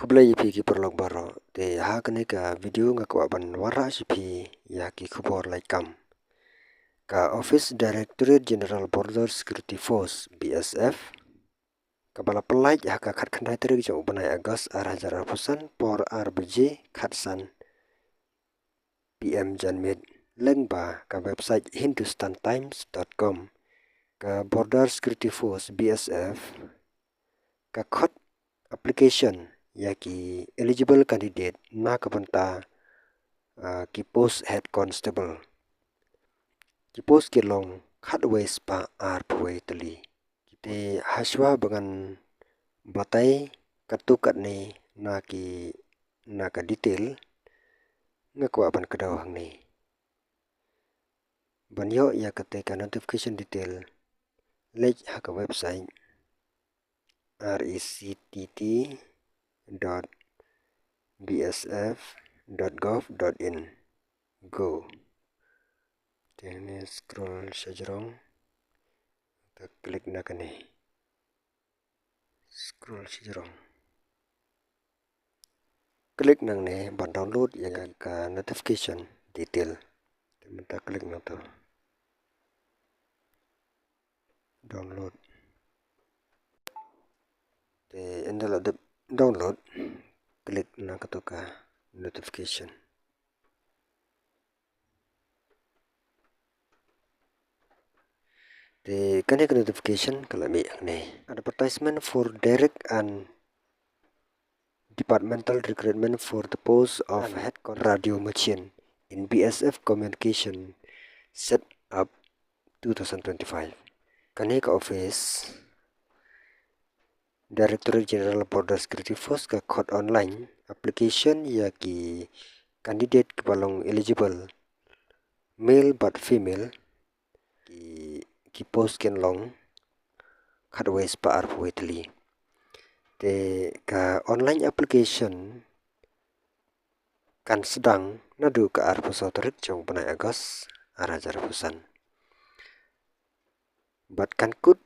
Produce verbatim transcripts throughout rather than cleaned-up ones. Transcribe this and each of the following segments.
Khublei ïa phi ki paralok baroh. Te ha kane ka video nga kwah ban wanrah sha phi ïa ki khubor laitkam. Ka Office Directorate General Border Security Force, B S F, kaba la pyllait ha ka khatkhyndai tarik jong u bnai August ar hajar arphew san por ar baje khatsan P M janmiet. Lyngba ka website hindustan times dot com, ka Border Security Force, B S F, ka khot application ïa ki eligible candidate na ka bynta, ah, ki post head constable. Ki post ki long khatwei spah arphew wei tylli. Te hashwa ba ngan batai katto katne na ki, na ka detail, nga kwah ban kdew hangne ban ïoh ïa kata ka notification detail. Leit ha ka website R E C T T dot B S F dot gov dot in. Go. Te hangne scroll shajrong. Ta click na kane. Scroll shajrong. Click nangne ban download ïa ka, ka notification detail. Te mynta click na to. Download. Te ynda la dep download, click na kato ka notification. Te kane ka notification ka la mih hangne. Advertisement for direct and departmental recruitment for the post of head con-, radio machine in B S F communication set up two thousand twenty-five. Kane ka office Directorate General Border Security Force ka khot online application ïa ki candidate kiba long eligible, male bad female. Ki, ki post kin long khatwei spah arphew wei tylli. Te ka online application kan sdang naduh ka arphew saw tarik jong bnai August ar hajar arphew san. Bad kan kut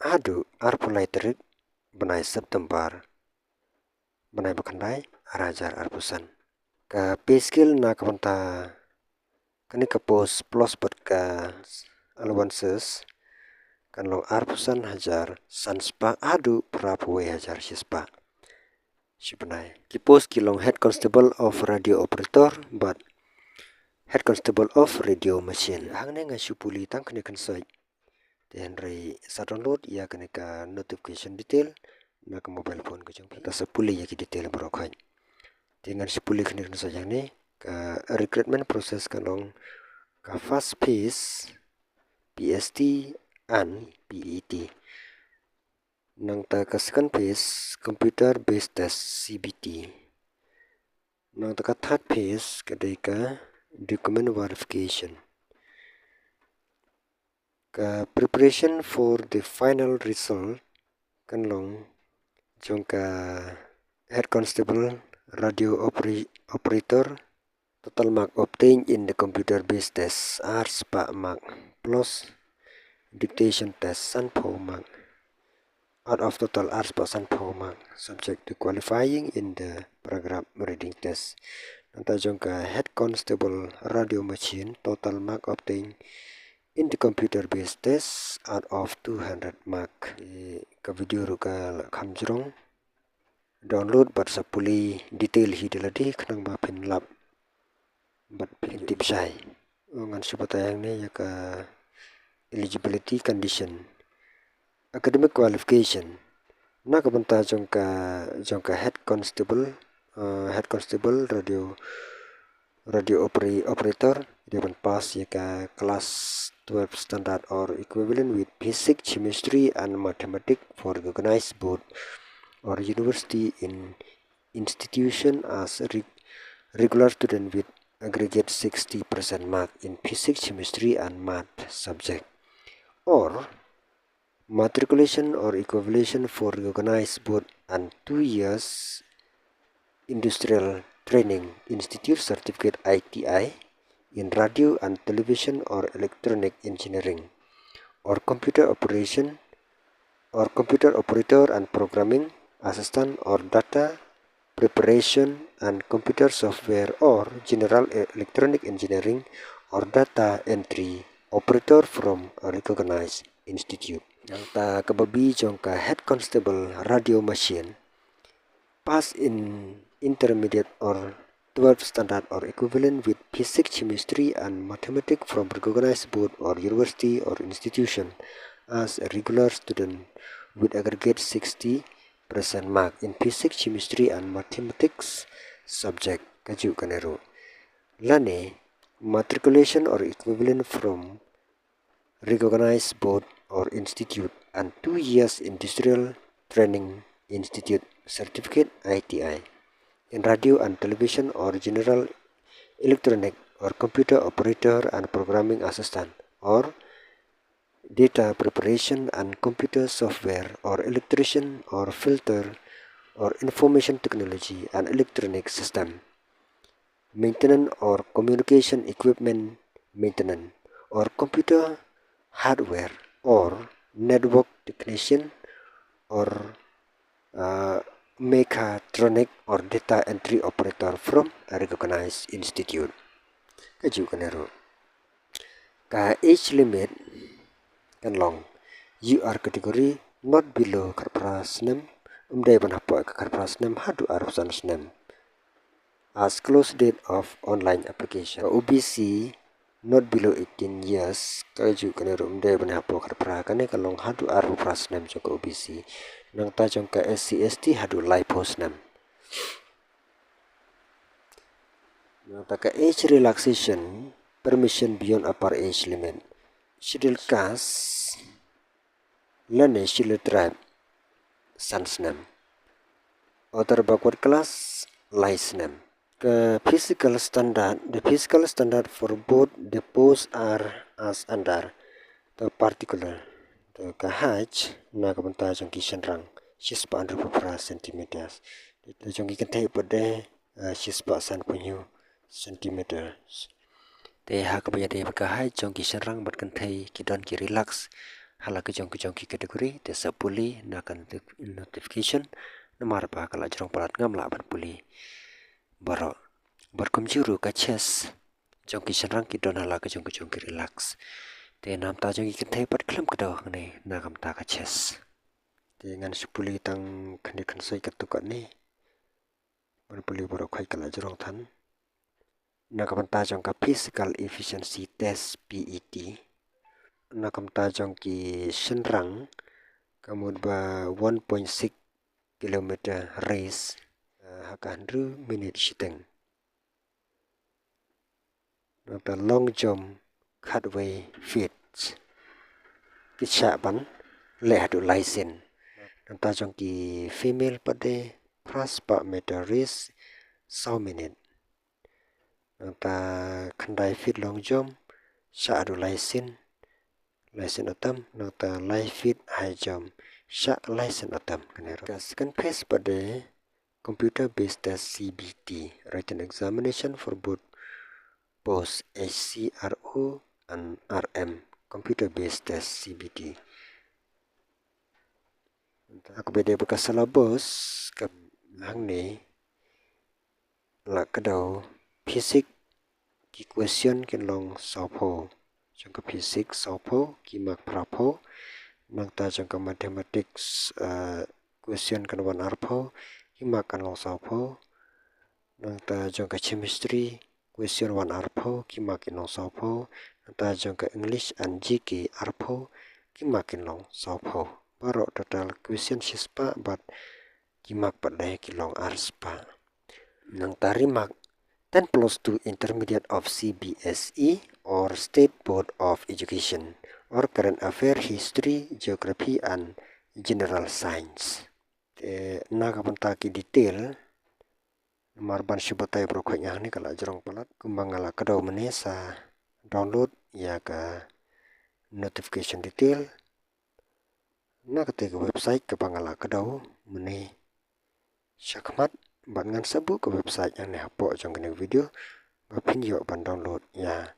haduh arphew lai tarik bnai September, bnai ba khyndai ar hajar arphew san. Ka pay scale na ka bynta kane ka post plus bad ka allowances kan long arphew san hajar san spah haduh phra phew wei hajar shi spah shi bnai. Ki post ki long Head Constable of Radio Operator bad Head Constable of Radio Machine. Hangne nga shu pule tang kane kan site. Te hynrei sa download ïa kane ka notification detail na ka mobile phone ka jong phi. Te sa pule ïa ki detail baroh khoit. Te ngan shu pule kane kan site hangne, ka recruitment process kan long ka first phase P S T and P E T. Nangta ka second phase, computer based test, C B T. Nangta ka third phase ka dei ka document verification. Ka preparation for the final result kan long jong ka Head Constable Radio Opera-, Operator. Total mark obtained in the computer based test ar spah mark plus dictation test san phew mark. Out of total ar spah san phew mark subject to qualifying in the paragraph reading test. Nangta jong ka Head Constable Radio Machine, total mark obtained in the computer based test out of two hundred mark. Ka video ruh ka la kham jrong. Download bad sa pule detail hi da lade khnang ba phin lap bad phin tip shai. Ngan shu batai hangne ïa ka eligibility condition. Academic qualification. Na ka bynta jong ka, jong ka head constable, eh, head constable radio radio opera-, operator, dei ban pass ïa ka class twelve standard or equivalent with physics, chemistry and mathematics for recognized board or university in institution as re-, regular student with aggregate sixty percent mark in physics, chemistry and math subject, or matriculation or equivalent for recognized board and two years industrial training institute certificate, I T I, in radio and television or electronic engineering, or computer operation, or computer operator and programming assistant, or data Preparation and Computer Software or General Electronic Engineering or Data Entry Operator from a recognized institute. Nangta kaba B jong ka Head Constable Radio Machine, pass in intermediate or twelfth standard or equivalent with physics, chemistry and mathematics from recognized board or university or institution as a regular student with aggregate sixty percent mark in physics, chemistry and mathematics subject. Kajuh kane ruh. Lane matriculation or equivalent from recognized board or institute and two years industrial training institute certificate, I T I, in radio and television or general electronic or computer operator and programming assistant or data preparation and computer software or electrician or filter or information technology and electronic system maintenance or communication equipment maintenance or computer hardware or network technician or uh, mechatronic or data entry operator from a recognized institute. Kajuh kane ruh. Ka age limit kan long U R category not below khatphra snem, ym dei ban hapoh ka khatphra snem haduh arphew san snem as close date of online application. O B C not below eighteen years, kajuh kane ruh ym dei ban hapoh khatphra, kane ka long haduh arphew phra snem jong ka O B C. Nangta jong ka S C S T haduh laiphew snem. Nangta ka age relaxation permission beyond upper age limit. Scheduled caste lane Scheduled Tribe san snem. Other backward class lai snem. Ka physical standard, the physical standard for both the post are as under. The particular, the ka height na ka bynta jong ki shynrang shispah hynriewphew phra centimeters. Te jong ki kynthei pat de uh, shispah sanphew hynñiew centimeters. Te ha kaba ïadei bad ka height jong ki shynrang bad kynthei ki don ki relax ha la ka jong ka jong ki category, te sa pule na ka notification namar ba ka la jrong palat, ngam lah ban pule baroh. Bad kumjuh ruh ka chest jong ki shynrang ki don ha la ka jong ka jong ki relax. Te na ka bynta jong ki kynthei pat khlem kdew hangne na ka bynta ka chest. Te ngan shu pule tang khyndiat khynsoit katto katne. Ban pule baroh khoit ka la jrong than. Na ka bynta jong ka physical efficiency test, P E T, na ka bynta jong ki shynrang ka mut ba one point six kilometer race uh, ha ka hynriew minit shiteng. Nangta long jump khatwei feet. Ki shah ban leh haduh lai sien. Nangta jong ki female pat de phra spah meter race saw minit. Nangta khyndai feet long jump shah haduh lai sien. Lai sien atam, nangta lai feet high jump shah lai sien atam. Kane ruh. Ka second phase pat de computer based test, C B T, written examination for both post H C R O and R M, computer based test, C B T. Nangta kaba ïadei bad ka syllabus ka hangne la kdew physics ki question kin long sawphew. Jong ka physics sawphew, ki mark phraphew. Nangta jong ka mathematics uh, question kan wan arphew, ki mark kan long sawphew. Nangta jong ka chemistry question wan arphew, ki mark kin long sawphew. Nangta jong ka English and G K arphew, ki mark kin long sawphew. Baroh total question shispah bad ki mark pat de ki long arspah. Nangta remark, ten plus two intermediate of C B S E or State Board of Education or current affair, history, geography and general science. Te na ka bynta ki detail, namar ban shu batai baroh khoit nga hangne ka la jrong palat, kumba nga la kdew mynne sa download ïa ka notification detail. Na kata ka website kaba nga la kdew mynne shakhmat, bad ngan sa buh ka website hangne hapoh jong kane ka video ba phin ïoh ban download ïa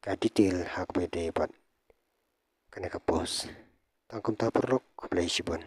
ka detail ha kaba ïadei bad kane ka post. Tang kumta paralok, khublei shibun.